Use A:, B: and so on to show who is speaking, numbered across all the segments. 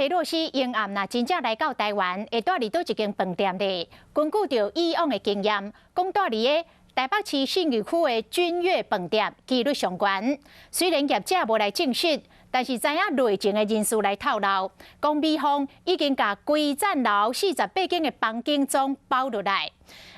A: 佩洛西英暗若真正來到台灣，會蹛佇佗一間飯店咧？根據著以往的經驗，講蹛佇个台北市信義區的君悅飯店幾率上懸。雖然業者無來證實，但是知影內情的人士來透露，講美方已經共規層樓48間的房間總包落來。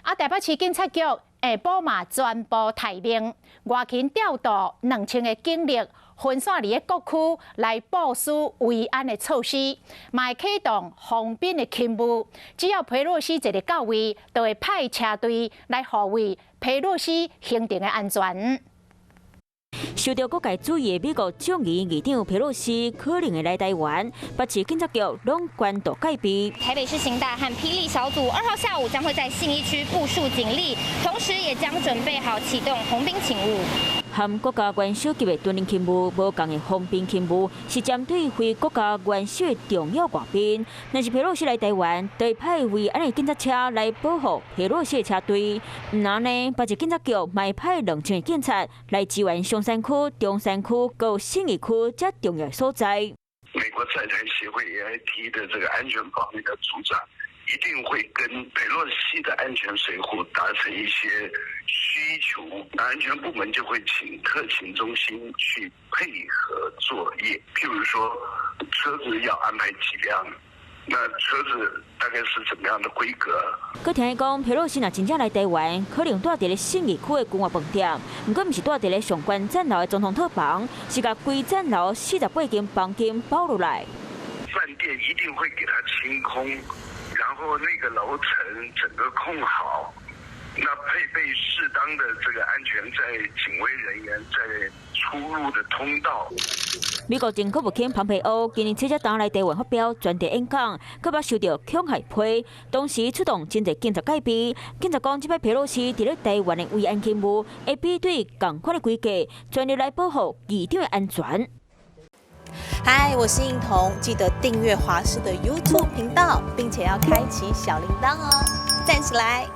A: 啊，台北市警察局下晡嘛全部待命，外勤調度2000個警力，分散佇个各區來部署維安的措施，嘛會啟動防賓的勤務。只要佩洛西一個到位，就會派車隊來護衛佩洛西行程的安全。
B: 受著各界注意的美國眾議院議長佩洛西可能會來台灣，北市警察局攏關注戒備。
C: 台北市刑大和霹靂小組2號下午將會在信義區部署警力，同時也將準備好啟動紅兵勤務。
B: 和國家元首級的敦仁勤務無仝的防賓勤務，是針對非國家元首的重要外賓。若是佩洛西來台灣，就會派維安的警察車來保護佩洛西的車隊。毋但按呢，北市警察局嘛會派2000個警察來支援松山區、中山區、佮信義區遮重要所在。
D: 美國在台協會 AIT 的這個安全方面的組長，一定會跟佩洛西的安全隨扈達成一些需求，安全部門就會請特勤中心去配合作業。譬如說，車子要安排幾輛，那車子大概是怎麼樣的規格？
B: 閣聽講，佩洛西若真正來台灣，可能蹛佇咧信義區的君悅飯店，毋過毋是蹛佇咧上懸層樓的總統套房，是共規層樓48間房間包落來。
D: 飯店一定會給他清空，然後那個樓層整個控好，那配備適當的這個安全在警衛人員在出入的通道。
B: 美國前國務卿蓬佩奧今年七月冬來台灣發表專題演講，閣捌受著恐嚇批，當時出動真濟警察戒備。警察講，這擺佩洛西佇咧台灣的維安勤務會比對仝款的規格，全力來保護議長的安全。
E: 嗨，我是應彤，記得訂閱華視的 YouTube 頻道，並且要開啟小鈴鐺哦，讚起來！